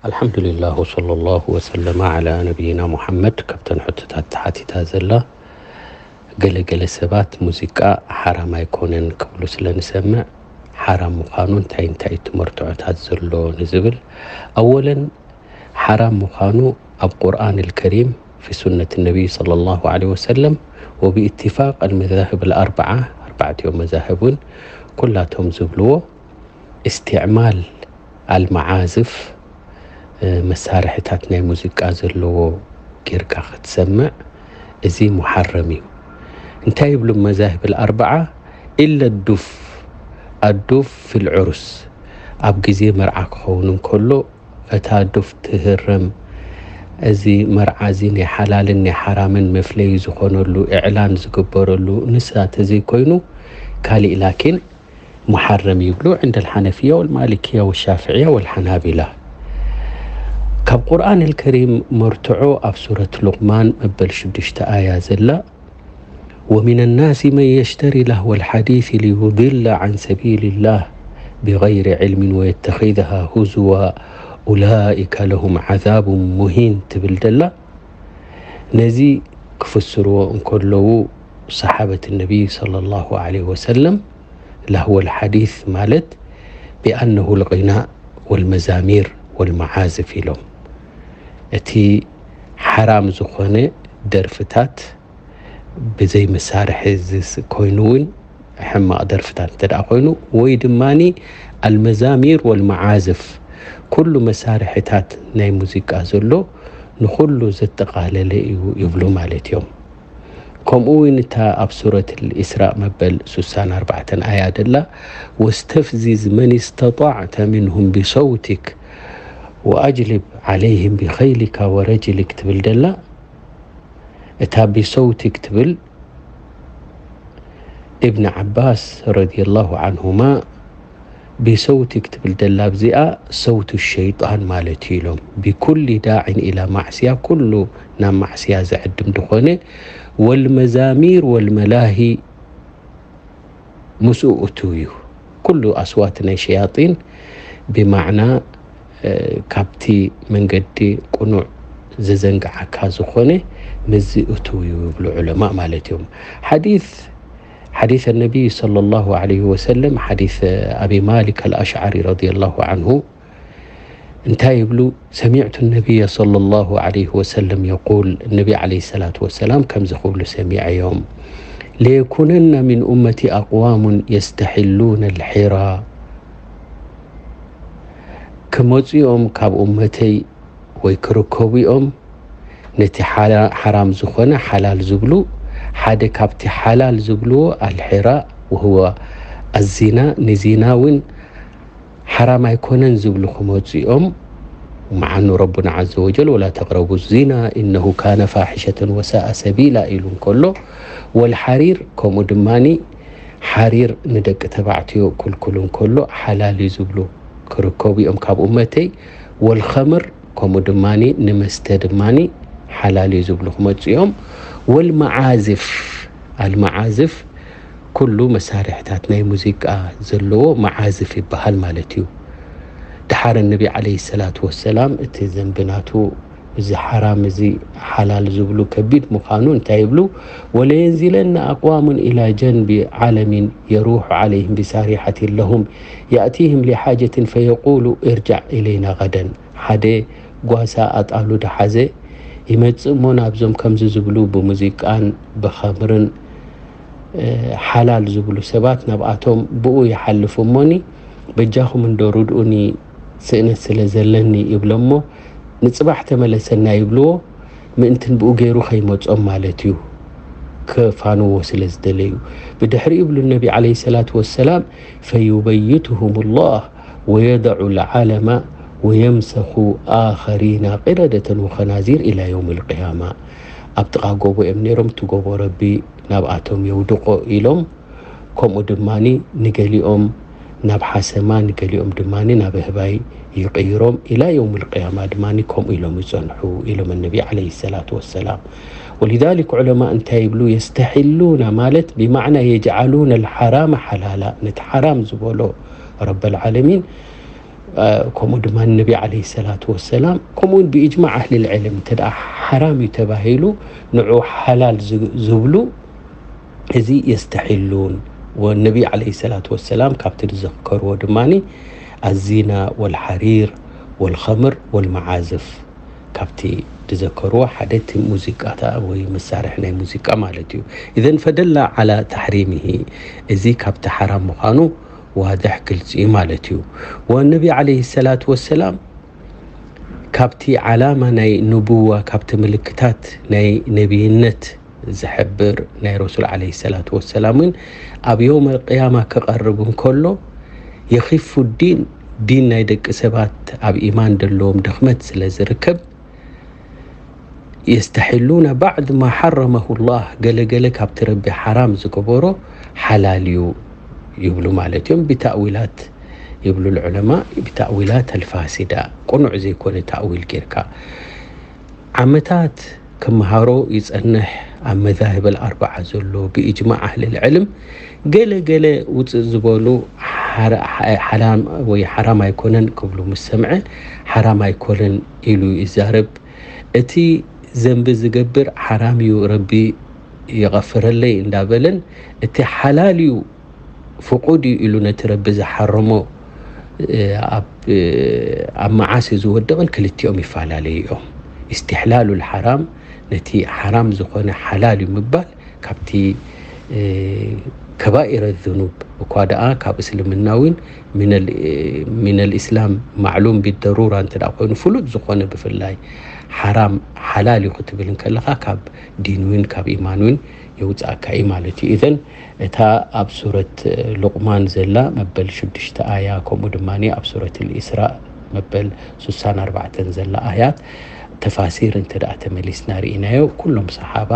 ኣልሓምዱሊላህ ወሰለላሁ ወሰለመ ዓላ ነቢይና ሙሓመድ። ካብተን ሕቶታት ተሓቲታ ዘላ፣ ገለገለ ሰባት ሙዚቃ ሓራም ኣይኮነን ክብሉ ስለ ንሰምዕ፣ ሓራም ምዃኑ እንታይ እንታይ እቲ መርትዖታት ዘሎ ንዝብል፣ ኣወለን ሓራም ምዃኑ ኣብ ቁርኣን ኣልከሪም፣ ፊ ሱነት ነቢይ ሰለላሁ ዓለይሂ ወሰለም፣ ወብኢትፋቅ ኣልመዛህብ ኣልኣርበዓ፣ ኣርባዕቲኦም መዛህብ እውን ኩላቶም ዝብልዎ፣ እስትዕማል ኣልመዓዝፍ፣ መሳርሕታት ናይ ሙዚቃ ዘለዎ ጌርካ ክትሰምዕ፣ እዚ ሙሓረም እዩ። እንታይ ይብሉ መዛህብ ኣልኣርበዓ? ኢለ ዱፍ፣ ኣዱፍ ፊል ዑሩስ፣ ኣብ ግዜ መርዓ ክኸውን እንከሎ፣ እታ ዱፍ ትህረም፣ እዚ መርዓ እዚ ናይ ሓላልን ናይ ሓራምን መፍለዪ ዝኾነሉ እዕላን ዝግበረሉ ንሳ ተዘይኮይኑ፣ ካሊእ ላኪን ሙሓረም ይብሉ፣ ዕንደ ኣልሓነፍያ ወልማሊክያ ወሻፍዕያ ወልሓናቢላ። ካብ ቁርኣን ኣልከሪም መርትዖ ኣብ ሱረት ሉቅማን መበል ሽዱሽተ ኣያ ዘላ፣ ወሚነ ናሲ መን የሽተሪ ላህወ ልሓዲስ ሊዩድለ ዓን ሰቢልላህ ብገይሪ ዕልምን ወየተኺዝሃ ሁዝዋ ኡላኢከ ለሁም ዓዛቡ ሙሂን ትብል ዘላ፣ ነዚ ክፍስርዎ እንከለዉ ሰሓበት ነቢይ ሰለላሁ ዓለይሂ ወሰለም ላህወል ሓዲስ ማለት ቢኣነሁ ልጊናእ ወልመዛሚር ወልመዓዝፍ ኢሎም። እቲ ሓራም ዝኾነ ደርፍታት ብዘይ መሳርሒ ዝስ-፣ ኮይኑ እውን ሕማቕ ደርፍታት እንተ ደኣ ኮይኑ፣ ወይ ድማኒ ኣልመዛሚር ወልመዓዝፍ፣ ኩሉ መሳርሕታት ናይ ሙዚቃ ዘሎ ንኹሉ ዘጠቓለለ እዩ ይብሉ ማለት እዮም። ከምኡ እውን እታ ኣብ ሱረት ልኢስራእ መበል ሱሳን ኣርባዕተን ኣያ ደላ፣ ወስተፍዚዝ መን ስተጣዕተ ምንሁም ብሰውቲክ ወኣጅሊብ ዓለይህም ብኸይሊካ ወረጅሊክ ትብል ደላ፣ እታ ብሰውቲክ ትብል፣ እብን ዓባስ ረዲየላሁ ዓንሁማ፣ ብሰውቲክ ትብል ደላ ኣብዚኣ ሰውቱ ሸይጣን ማለት እዩ ኢሎም። ብኩሊ ዳዕን ኢላ ማዕስያ፣ ኩሉ ናብ ማዕስያ ዘዕድም ድኾነ፣ ወልመዛሚር ወልመላሂ ምስኡ እትው እዩ። ኩሉ ኣስዋት ናይ ሸያጢን ብማዕና፣ እ፣ ካብቲ መንገዲ ቅኑዕ ዘዘንግዓካ ዝኾነ ምስዚ እትው እዩ ይብሉ ዑለማእ ማለት እዮም። ሓዲስ፣ ሓዲስ ነቢይ ሰለላሁ ዓለይሂ ወሰለም፣ ሓዲስ ኣቢ ማሊክ ኣልኣሽዓሪ ረዲየላሁ ዓንሁ እንታይ ይብሉ? ሰሚዕቱ ነቢይ ሰለላሁ ዓለይሂ ወሰለም የቁል፣ ነቢ ዓለይሂ ሰላቱ ወሰላም ከምዚ ክብሉ ሰሚዐዮም፣ ለየኩነና ሚን ኡመቲ ኣቅዋሙን የስተሒሉነ ልሒራ፣ ክመፁ እዮም ካብ ኡመተይ ወይ ክርከቡ እዮም ነቲ ሓላ-፣ ሓራም ዝኾነ ሓላል ዝብሉ፣ ሓደ ካብቲ ሓላል ዝብልዎ ኣልሒራ ወህወ ኣዚና፣ ንዚና እውን ሓራም ኣይኮነን ዝብሉ ክመፁ እዮም። መዓኑ ረቡና ዓዘ ወጀል፣ "ወላ ተቅረቡ ዚና ኢነሁ ካነ ፋሒሸተን ወሳአ ሰቢላ" ኢሉ እንከሎ፣ ወልሓሪር፣ ከምኡ ድማኒ ሓሪር ንደቂ ተባዕትዮ ክልኩል እንከሎ ሓላል እዩ ዝብሉ ክርከቡ እዮም ካብ ኡመተይ። ወልኸምር፣ ከምኡ ድማኒ ንመስተ ድማኒ ሓላል እዩ ዝብሉ ክመፁ እዮም። ወልመዓዝፍ፣ ኣልመዓዝፍ ኩሉ መሳርሕታት ናይ ሙዚቃ ዘለዎ መዓዝፍ ይበሃል ማለት እዩ። ደሓር ነቢ ዓለይሂ ሰላቱ ወሰላም እቲ ዘንቢ ናቱ እዚ ሓራም እዚ ሓላል ዝብሉ ከቢድ ምዃኑ እንታይ ይብሉ? "ወለየንዚለና ኣቅዋሙን ኢላ ጀንቢ ዓለሚን የሩሑ ዓለይህም ቢሳሪሐትን ለሁም የእቲህም ሊሓጀትን ፈየቁሉ እርጃዕ ኢለይና ገደን." ሓደ ጓሳ ኣጣሉ ደሓዘ ይመጽእ እሞ ናብዞም ከምዚ ዝብሉ ብሙዚቃን ብኸምርን፣ እ፣ ሓላል ዝብሉ ሰባት ናብኣቶም ብኡ ይሓልፍ እሞኒ፣ "በጃኹም እንዶ ርድኡኒ ስእነት ስለ ዘለኒ" ይብሎ እሞ፣ "ንጽባሕ ተመለሰና" ይብልዎ፣ ምእንትን ብኡ ገይሩ ከይመጾም ማለት እዩ፣ ክፋንዎ ስለ ዝደለዩ። ብድሕሪ ይብሉ ነቢ ዓለይሂ ሰላቱ ወሰላም፣ "ፈዩበይቱሁም ላህ ወየደዑ ልዓለማ ወየምሰኹ ኣኸሪና ቂረደተን ወኸናዚር ኢላ የውም ልቅያማ።" ኣብ ጥቓ ጎቦ እዮም ነይሮም፣ እቲ ጎቦ ረቢ ናብኣቶም የውድቆ ኢሎም። ከምኡ ድማኒ ንገሊኦም ናብ ሓሰማ፣ ንገሊኦም ድማኒ ናብ ኣህባይ ይቕይሮም። ኢላ የውም ልቅያማ ድማኒ ከምኡ ኢሎም ይጸንሑ ኢሎም ነቢ ዓለይሂ ሰላቱ ወሰላም። ወሊዛሊክ ዑለማ እንታይ ይብሉ? የስተሒሉና ማለት ብማዕና የጅዓሉና ልሓራመ ሓላላ፣ ነቲ ሓራም ዝበሎ ረበል ዓለሚን ከምኡ ድማ ነቢ ዓለይሂ ሰላቱ ወሰላም፣ ከምኡ እውን ብኢጅማዕ ኣህሊል ዕልም እንተ ደኣ ሓራም እዩ ተባሂሉ፣ ንዑ ሓላል ዝ-፣ ዝብሉ፣ እዚ የስተሒሉን። ወነቢ ዓለይሂ ሰላቱ ወሰላም ካብቲ ዝዘከርዎ ድማ ኣዚና ወልሓሪር ወልኸምር ወልመዓዝፍ፣ ካብቲ ዝዘከርዎ ሓደ እቲ ሙዚቃታ ወይ መሳርሒ ናይ ሙዚቃ ማለት እዩ። ኢዘን ፈደላ ዓላ ተሕሪምሂ፣ እዚ ካብቲ ሓራም ምዃኑ ዋድሕ ግልፂ እዩ ማለት እዩ። ወነቢ ዓለይሂ ሰላቱ ወሰላም ካብቲ ዓላማ ናይ ንቡዋ፣ ካብቲ ምልክታት ናይ ነቢይነት ዝሕብር ናይ ረሱል ዓለይሂ ሰላቱ ወሰላም እውን ኣብ የውመል ቅያማ ክቐርብ እንከሎ፣ የኺፉ ዲን፣ ዲን ናይ ደቂ ሰባት ኣብ ኢማን ዘለዎም ድኽመት ስለ ዝርከብ፣ የስተሒሉና ባዕድ ማ ሓረመሁ ላህ፣ ገለገለ ካብቲ ረቢ ሓራም ዝገበሮ ሓላል እዩ ይብሉ ማለት እዮም። ብታእዊላት ይብሉ ልዑለማ፣ ብታእዊላት ኣልፋሲዳ፣ ቅኑዕ ዘይኮነ ታእዊል ጌርካ። ዓመታት ክመሃሮ ይጸንሕ ኣብ መዛህብ ኣልኣርበዓ ዘሎ ብኢጅማዕ ኣህልል ዕልም፣ ገለ ገለ ውጽእ ዝበሉ ሓራ-፣ ሓ-፣ ሓላም ወይ ሓራም ኣይኮነን ክብሉ ምስ ሰምዐ፣ ሓራም ኣይኮነን ኢሉ ይዛረብ። እቲ ዘንቢ ዝገብር ሓራም እዩ፣ ረቢ ይቐፍረለይ እንዳበለን፣ እቲ ሓላል እዩ፣ ፍቁድ እዩ ኢሉ ነቲ ረቢ ዝሓረሞ፣ እ፣ ኣብ፣ እ፣ ኣብ መዓስ እዩ ዝወድቕን ክልቲኦም ይፈላለዩ እዮም። ኢስትሕላሉል ሓራም፣ ነቲ ሓራም ዝኾነ ሓላል እዩ ምባል፣ ካብቲ፣ እ፣ ከባኢረ ዝኑብ እኳ ደኣ ካብ እስልምና እውን ሚነል፣ እ፣ ሚነል ኢስላም ማዕሉም ቢደሩራ እንተ ደኣ ኮይኑ፣ ፍሉጥ ዝኾነ ብፍላይ ሓራም ሓላል እዩ ክትብል እንከለኻ፣ ካብ ዲን እውን ካብ ኢማን እውን የውፅኣካ እዩ ማለት እዩ። ኢዘን እታ ኣብ ሱረት ሉቕማን ዘላ መበል ሽዱሽተ ኣያ፣ ከምኡ ድማ ኣብ ሱረት ልኢስራእ መበል ስሳን ኣርባዕተን ዘላ ኣያት ተፋሲር እንተ ደኣ ተመሊስና ርኢናዮ፣ ኩሎም ሰሓባ፣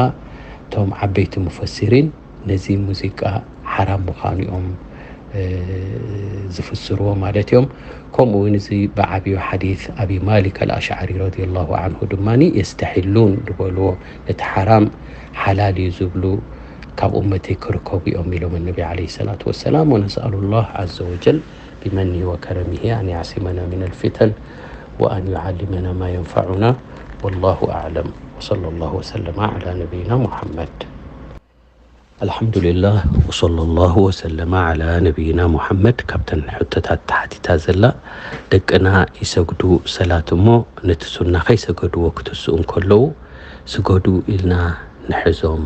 እቶም ዓበይቲ ሙፈሲሪን ነዚ ሙዚቃ ሓራም ምዃኑ እዮም፣ እ፣ ዝፍስርዎ ማለት እዮም። ከምኡ እውን እዚ ብዓብዩ ሓዲስ ኣቢ ማሊክ ኣልኣሽዓሪ ረዲየላሁ ዓንሁ ድማ የስተሒሉን ዝበልዎ፣ ነቲ ሓራም ሓላል እዩ ዝብሉ ካብ ኡመተይ ክርከቡ እዮም ኢሎም ነቢ ዓለይሂ ሰላቱ ወሰላም። ወነስኣሉ ላህ ዓዘ ወጀል ቢመኒሂ ወከረሚሂ ኣን ያዕሲመና ሚነል ፊተን ወኣን ዩዓሊመና ማ የንፈዑና። ወላሁ ኣዕለም። ወሰለ ላሁ ወሰለመ ዓላ ነቢይና ሙሐመድ። ኣልሓምዱሊላህ፣ ወሰለ ላሁ ወሰለመ ዓላ ነቢይና ሙሐመድ። ካብተን ሕቶታት ተሓቲታ ዘላ፣ ደቅና ይሰግዱ ሰላት እሞ ነቲ ሱና ከይሰገድዎ ክትስኡ እንከለዉ ስገዱ ኢልና ንሕዞም፣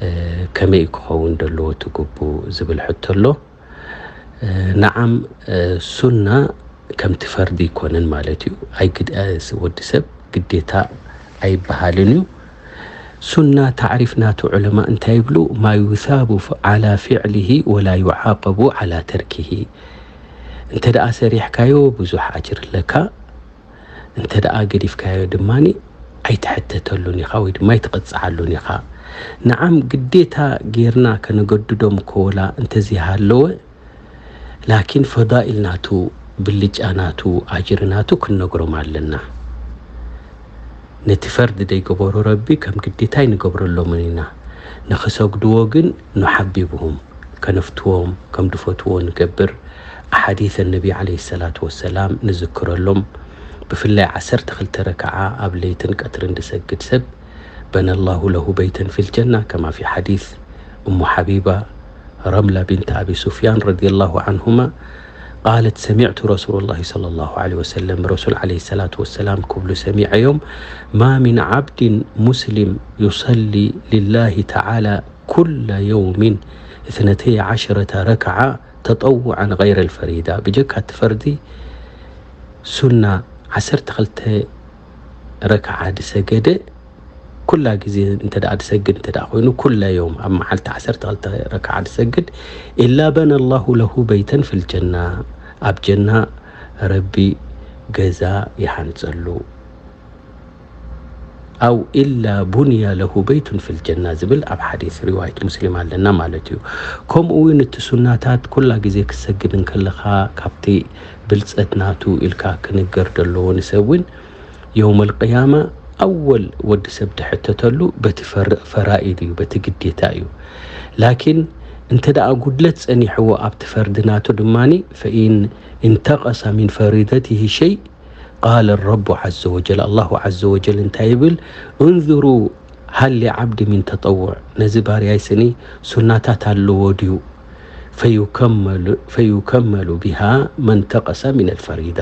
እ፣ ከመይ ክኸውን ዘለዎ እቲ ግቡእ ዝብል ሕቶ ኣሎ። እ፣ ነዓም፣ እ፣ ሱና ከምቲ ፈርዲ ኣይኮነን ማለት እዩ። ኣይግድ-፣ እ፣ ስ-፣ ወዲ ሰብ ግዴታ ኣይበሃልን እዩ። ሱና ታዕሪፍ ናቱ ዑለማ እንታይ ይብሉ? ማ ዩሳቡ ፍ-፣ ዓላ ፊዕሊሂ ወላ ዩዓቀቡ ዓላ ተርኪሂ። እንተ ደኣ ሰሪሕካዮ ብዙሕ ኣጅር ኣለካ፣ እንተ ደኣ ገዲፍካዮ ድማ ኣይትሕተተሉን ኢኻ ወይ ድማ ኣይትቕጽዓሉን ኢኻ። ነዓም ግዴታ ጌርና ከነገድዶም እኮ ወላ እንተዘይሃለወ፣ ላኪን ፈዳኢል ናቱ፣ ብልጫ ናቱ፣ ኣጅሪ ናቱ ክንነግሮም ኣለና። ነቲ ፈርድ ደይገበሩ ረቢ ከም ግዴታ ኣይንገብረሎምን ኢና። ንኽሰግድዎ ግን ኑሓቢብሁም፣ ከነፍትዎም፣ ከም ድፈትዎ ንገብር። ኣሓዲስ ነቢ ዓለይሂ ሰላቱ ወሰላም ንዝክረሎም። ብፍላይ ዓሰርተ ክልተ ረክዓ ኣብ ለይትን ቀትርን ዝሰግድ ሰብ፣ በነ ላሁ ለሁ በይተን ፊል ጀና፣ ከማ ፊ ሓዲስ እሙ ሓቢባ ረምላ ቢንት ኣቢ ሱፍያን ረዲየላሁ ዓንሁማ ቃለት፣ ሰሚዕቱ ረሱሉላሂ ሰለላሁ ዓለይሂ ወሰለም፣ ረሱል ዓለይሂ ሰላቱ ወሰላም ክብሉ ሰሚዐዮም፣ ማ ሚን ዓብዲን ሙስሊም ዩሰሊ ሊላሂ ተዓላ ኩለ የውሚን እትነተይ ዓሽረተ ረክዓ ተጠውዓን ገይረ ልፈሪዳ፣ ብጀካ እቲ ፈርዲ ሱና ዓሰርተ ክልተ ረክዓ ድሰገደ፣ ኩላ ግዜ እንተ ደኣ ድሰግድ እንተ ደኣ ኮይኑ፣ ኩለ ዮም ኣብ መዓልቲ ዓሰርተ ክልተ ረክዓ ድሰግድ፣ ኢላ በነ ላሁ ለሁ በይተን ፊል ጀና፣ ኣብ ጀና ረቢ ገዛ ይሃንጸሉ። ኣው ኢላ ቡንያ ለሁ በይቱን ፊል ጀና ዝብል ኣብ ሓዲስ ሪዋየት ሙስሊም ኣለና ማለት እዩ። ከምኡ እውን እቲ ሱናታት ኩላ ግዜ ክትሰግድ እንከለኻ ካብቲ ብልጸት ናቱ ኢልካ ክንገር ዘለዎ ንሰብ እውን የውመል ቅያማ ኣወል ወዲ ሰብ ድሕተተሉ በቲ ፈር-፣ ፈራኢድ እዩ፣ በቲ ግዴታ እዩ። ላኪን እንተ ደኣ ጉድለት ጸኒሕዎ ኣብቲ ፈርዲ ናቱ ድማኒ፣ ፈኢን እንተቐሰ ሚን ፈሪደትሂ ሸይ፣ ቃለ ረቡ ዐዘ ወጀል፣ ኣላሁ ዐዘ ወጀል እንታይ ይብል? እንዙሩ ሃል ሊዓብዲ ሚን ተጠውዕ፣ ነዚ ባርያይ ስኒ ሱናታት ኣለዎ ድዩ? ፈዩከመሉ ቢሃ መንተቀሰ ሚነል ፈሪዳ።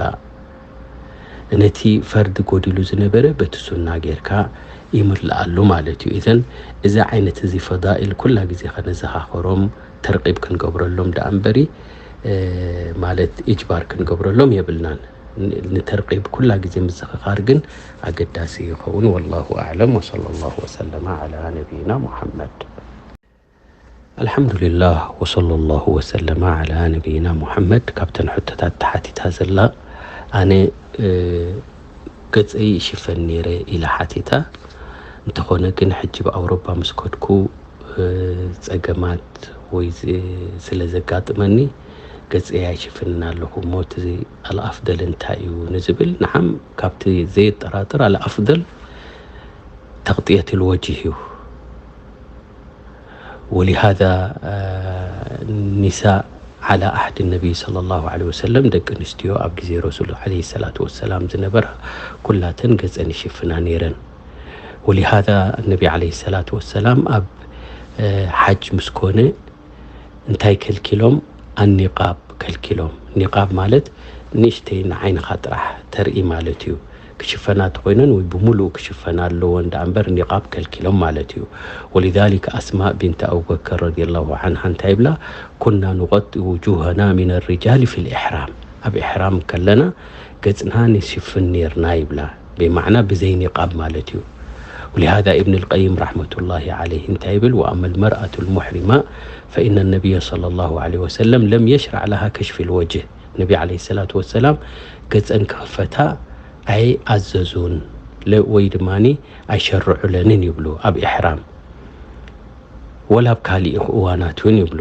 ነቲ ፈርዲ ጎዲሉ ዝነበረ በቲ ሱና ጌርካ ይምልኣሉ ማለት እዩ። ኢዘን እዚ ዓይነት እዚ ፈዳኢል ኩላ ግዜ ከነዘኻኸሮም ተርቂብ ክንገብረሎም ደኣ እምበሪ ማለት ኢጅባር ክንገብረሎም የብልናን። ንተርቂብ ኩላ ግዜ ምዝኽኻር ግን ኣገዳሲ ይኸውን። ወላሁ ኣዕለም ወሰለ ላሁ ወሰለመ ዓላ ነቢይና ሙሓመድ። ኣልሓምዱሊላህ ወሰለ ላሁ ወሰለመ ዓላ ነቢይና ሙሓመድ። ካብተን ሕቶታት ተሓቲታ ዘላ ኣነ ገጸይ ይሽፈን ነይረ ኢላ ሓቲታ። እንተኾነ ግን ሕጂ ብኣውሮፓ ምስ ከድኩ ጸገማት ወይ ስለ ዘጋጥመኒ ገጸይ ኣይሽፍንን ኣለኹ እሞ እቲ ኣልኣፍደል እንታይ እዩ ንዝብል፣ ንዓም ካብቲ ዘየጠራጥር ኣልኣፍደል ተቕጥየት ልወጅህ እዩ። ወሊሃዛ ኒሳ ዓላ ዓህዲ ነቢይ ሰለላሁ ዐለይሂ ወሰለም ደቂ ኣንስትዮ ኣብ ግዜ ረሱል ዐለይሂ ሰላቱ ወሰላም ዝነበራ ኩላተን ገጸን ይሽፍና ነይረን። ወሊሃዛ ነቢ ዐለይሂ ሰላቱ ወሰላም ኣብ ሓጅ ምስ ኮነ እንታይ ከልኪሎም? ኣኒቃብ ከልኪሎም። ኒቃብ ማለት ንእሽተይ ንዓይንኻ ጥራሕ ተርኢ ማለት እዩ። ክሽፈና ተኾይነን ወይ ብምሉኡ ክሽፈና ኣለወን ደኣ እምበር ኒቃብ ከልኪሎም ማለት እዩ። ወሊዛሊክ ኣስማእ ቢንት ኣቡበከር ረዲየላሁ ዓንሃ እንታይ ይብላ? ኩና ኑቀጢ ውጁሃና ሚን ሪጃሊ ፊል ኢሕራም፣ ኣብ ኢሕራም ከለና ገጽና ንሽፍን ኔርና ይብላ። ብማዕና ብዘይ ኒቃብ ማለት እዩ። ولهذا ابن القيم رحمة الله عليه እንታይ ይብል? وأما المرأة المحرمة فإن النبي صلى الله عليه وسلم لم يشرع لها كشف الوجه ነቢ عليه الصلاة والسلام ገጸን ክኽፈታ ኣይኣዘዙን ወይ ድማ ኣይሸርዑለንን ይብሉ ኣብ ኢሕራም ወላ ኣብ ካሊእ እዋናት እውን ይብሉ።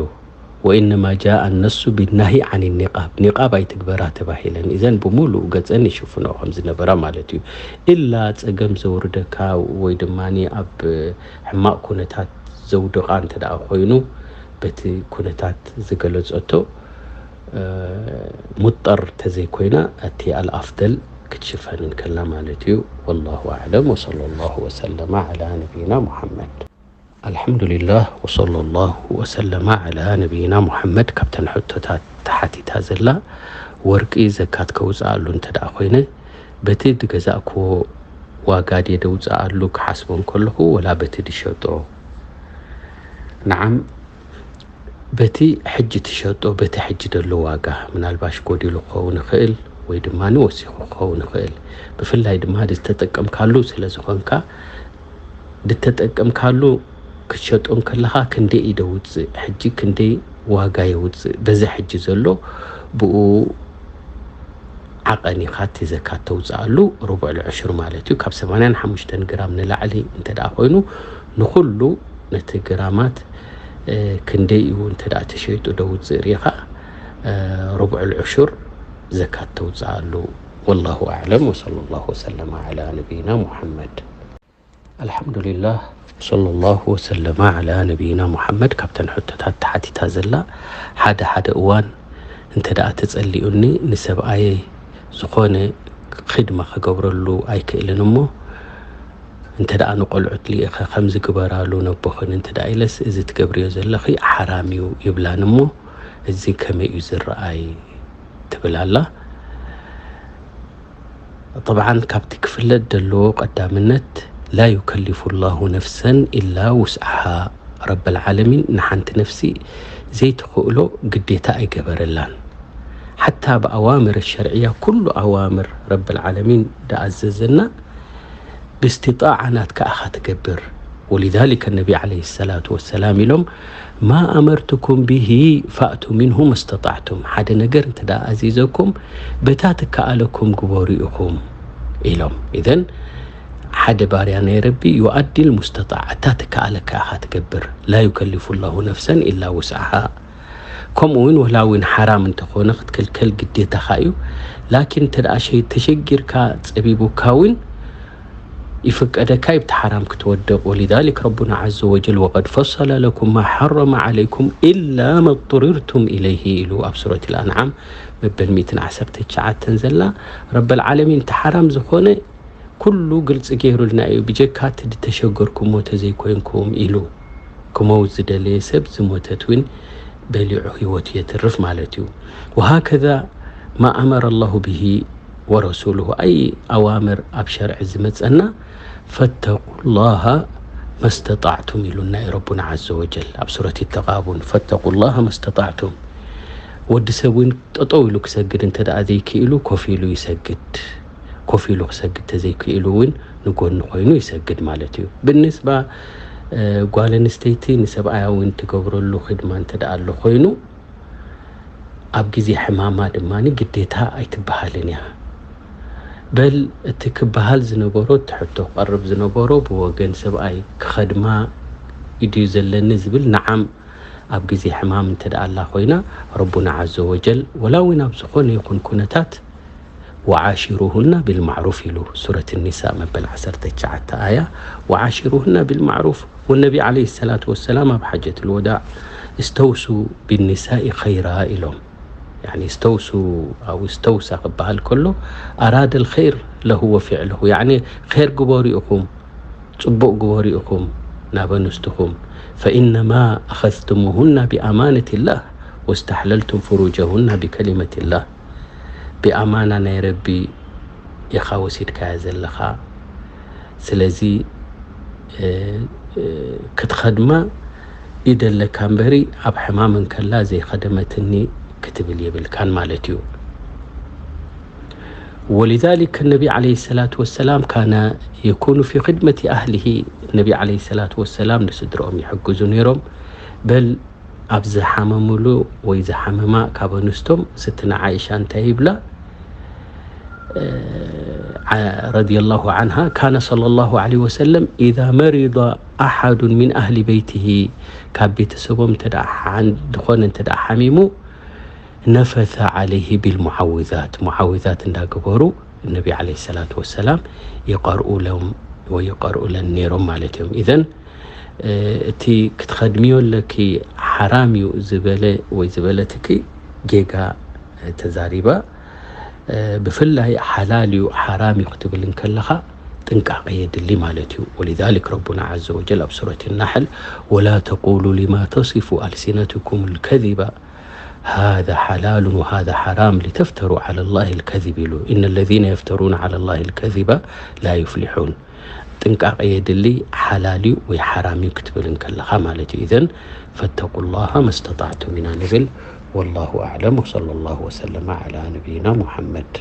وإنما جاء النص بالنهي عن النقاب ኒቃብ ኣይትግበራ ተባሂለን እዘን ብምሉእ ገጸን ይሽፍኖ ከም ዝነበራ ማለት እዩ። ኢላ ጸገም ዘውርደካ ወይ ድማ ኣብ ሕማቕ ኩነታት ዘውድቓ እንተ ደኣ ኮይኑ በቲ ኩነታት ዝገለጸቶ ሙጠር ተዘይኮይና እቲ ኣልኣፍደል ክትሽፈን እንከላ ማለት እዩ። والله أعلم وصلى الله وسلم على نبينا محمد. ኣልሓምዱሊላህ ወሰለ ላሁ ወሰለማ ዓላ ነቢይና ሙሓመድ። ካብተን ሕቶታት ተሓቲታ ዘላ ወርቂ ዘካት ከውፅኣሉ እንተ ደኣ ኮይነ በቲ ድገዛእክዎ ዋጋ ድየ ደውፅኣሉ ክሓስቦ እንከለኹ ወላ በቲ ድሸጦ? ነዓም በቲ ሕጂ ትሸጦ በቲ ሕጂ ደሎ ዋጋ ምናልባሽ ጎዲሉ ክኸውን ይኽእል ወይ ድማ ወሲኹ ክኸውን ይኽእል። ብፍላይ ድማ ዝተጠቀምካሉ ስለ ዝኾንካ ድተጠቀምካሉ ክትሸጦ እንከለኻ ክንደይ እዩ ደውፅእ ሕጂ ክንደይ ዋጋ የውፅእ በዚ ሕጂ ዘሎ ብኡ ዓቐን ኢኻ እቲ ዘካት ተውፅኣሉ ርቡዕ ልዕሽር ማለት እዩ። ካብ ሰማንያን ሓሙሽተን ግራም ንላዕሊ እንተ ደኣ ኮይኑ ንኹሉ ነቲ ግራማት ክንደይ እዩ እንተ ደኣ ተሸይጡ ደውፅእ ርኢኻ ርቡዕ ልዕሽር ዘካት ተውፅኣሉ። والله أعلم وصلى الله وسلم على نبينا محمد. ኣልሓምዱሊላህ ወሰለ ላሁ ወሰለማ ዓላ ነቢይና ሙሓመድ። ካብተን ሕቶታት ተሓቲታ ዘላ ሓደ ሓደ እዋን እንተ ደኣ ተጸሊኡኒ ንሰብኣየይ ዝኾነ ኺድማ ክገብረሉ ኣይክእልን እሞ እንተ ደኣ ንቖልዑት ልኢኸ ከምዚ ግበራሉ ነቦኽን እንተ ደኣ ኢለስ እዚ ትገብርዮ ዘለኺ ሓራም እዩ ይብላን እሞ እዚ ከመይ እዩ ዝረኣይ ትብል ኣላ። ጠብዓን ካብቲ ክፍለጥ ደለዎ ቀዳምነት ላ ዩከሊፉ ላሁ ነፍሰን ኢላ ውስዓሃ ረበል ዓለሚን ንሓንቲ ነፍሲ ዘይትኽእሎ ግዴታ ኣይገበረላን ሓታ ብኣዋምር ሸርዕያ ኩሉ ኣዋምር ረበል ዓለሚን ደኣዘዘና ብእስትጣዓ ናትካ ኢኻ ትገብር ወሊዛሊከ ነቢ ዓለይሂ ሰላቱ ወሰላም ኢሎም ማ ኣመርቱኩም ቢሂ ፋእቱ ሚንሁ መስተጣዕቱም ሓደ ነገር እንተ ደኣ ኣዚዘኩም በታ ትከኣለኩም ግበሩ ኢኹም ኢሎም ኢዘን ሓደ ባርያ ናይ ረቢ ዩኣዲ ልሙስተጣዕ እታ ትከኣለካ ኢኻ ትገብር ላ ዩከሊፉ ላሁ ነፍሰን ኢላ ውስዓሃ ከምኡ እውን ወላ እውን ሓራም እንተኾነ ክትክልከል ግዴታኻ እዩ ላኪን እንተ ደኣ ተሸጊርካ ፀቢቡካ እውን ይፍቀደካ እዩ ብቲ ሓራም ክትወድቕ። ولذلك ربنا عز وجل وقد فصل لكم ما حرم عليكم إلا ما اضطررتم إليه ኢሉ ኣብ ሱረት ኣልኣንዓም መበል ሚእትን ዓሰርተ ትሽዓተን ዘላ። ረበል ዓለሚን እቲ ሓራም ዝኾነ ኩሉ ግልፂ ገይሩልና እዩ፣ ብጀካ እቲ ዝተሸገርኩሞ ተዘይኮይንኩም ኢሉ። ክመውት ዝደለየ ሰብ ዝሞተት እውን በሊዑ ህይወቱ የትርፍ ማለት እዩ። وهكذا ما أمر الله به ورسوله፣ ኣይ ኣዋምር ኣብ ሸርዒ ዝመፀና فاتقوا الله ما استطعتم ኢሉና እዩ ረቡና عز وجل ኣብ ሱረት ተቓቡን። فاتقوا الله ما استطعتم። ወዲ ሰብ እውን ጠጠው ኢሉ ክሰግድ እንተ ደኣ ዘይክኢሉ ኮፍ ኢሉ ይሰግድ። ኮፍ ኢሉ ክሰግድ ተዘይክኢሉ እውን ንጎኒ ኮይኑ ይሰግድ ማለት እዩ። ብንስባ እ፣ ጓል ኣንስተይቲ ንሰብኣያ እውን ትገብረሉ ክድማ እንተ ደኣ ኣሎ ኮይኑ ኣብ ግዜ ሕማማ ድማ ግዴታ ኣይትበሃልን እያ። በል እቲ ክበሃል ዝነበሮ፣ እቲ ሕቶ ክቐርብ ዝነበሮ ብወገን ሰብኣይ ክኸድማ ኢድዩ ዘለኒ ዝብል፣ ንዓም ኣብ ግዜ ሕማም እንተ ደኣ ኣላ ኮይና ረቡና عز وجل ወላ እውን ኣብ ዝኾነ ይኹን ኩነታት وعاشروهن بالمعروف ኢሉ ሱረት ኒሳ መበል ዓሰርተ ትሽዓተ ኣያ وعاشروهن بالمعروف። والنبي عليه الصلاة والسلام ኣብ ሓጀት الوداع استوصوا بالنساء خيرا ኢሎም። يعني استوصوا أو استوصى ክበሃል ከሎ أراد الخير له وفعله، يعني ኸይር ግበሩ ኢኹም፣ ጽቡቕ ግበሩ ኢኹም ናብ ኣንስትኹም። فإنما أخذتموهن بأمانة الله واستحللتم فروجهن بكلمة الله። ብኣማና ናይ ረቢ ኢኻ ወሲድካያ ዘለኻ። ስለዚ እ፣ እ፣ ክትኸድማ ኢድ ኣለካ እምበሪ ኣብ ሕማም እንከላ ዘይኸደመትኒ ክትብል የብልካን ማለት እዩ። ولذلك النبي عليه الصلاة والسلام كان يكون في خدمة أهله። ነቢ عليه الصلاة والسلام ንስድርኦም ይሕግዙ ነይሮም። በል ኣብ ዝሓመምሉ ወይ ዝሓመማ ካብ ኣንስቶም ስትና ዓይሻ እንታይ ይብላ? እ፣ ዓ-፣ رضي الله عنها، كان صلى الله عليه وسلم إذا مرض أحد من أهل بيته، ካብ ቤተሰቦም እንተ ደኣ ሓን-፣ ዝኾነ እንተ ደኣ ሓሚሙ ነፈተ عليه بالمعوذات፣ ሙዓዊዛት እንዳገበሩ ነቢ عليه الصلاة والسلام ይቐርኡሎም ወይ ይቐርኡለን ነይሮም ማለት እዮም። ኢዘን እ፣ እቲ ክትኸድምዮ ኣለኪ ሓራም እዩ ዝበለ ወይ ዝበለትኪ ጌጋ ተዛሪባ። እ፣ ብፍላይ ሓላል እዩ ሓራም እዩ ክትብል እንከለኻ ጥንቃቐ የድሊ ማለት እዩ። ولذلك ربنا عز وجل ኣብ ሱረት النحل ولا تقولوا لما تصف ألسنتكم الكذب هذا حلال وهذا حرام لتفتروا على الله الكذب ኢሉ። إن الذين يفترون على الله الكذب لا يفلحون። ጥንቃቐ የድሊ፣ ሓላል እዩ ወይ ሓራም እዩ ክትብል እንከለኻ ማለት እዩ። إذن فاتقوا الله ما استطعتم ኢና ንብል። والله أعلم وصلى الله وسلم على نبينا محمد።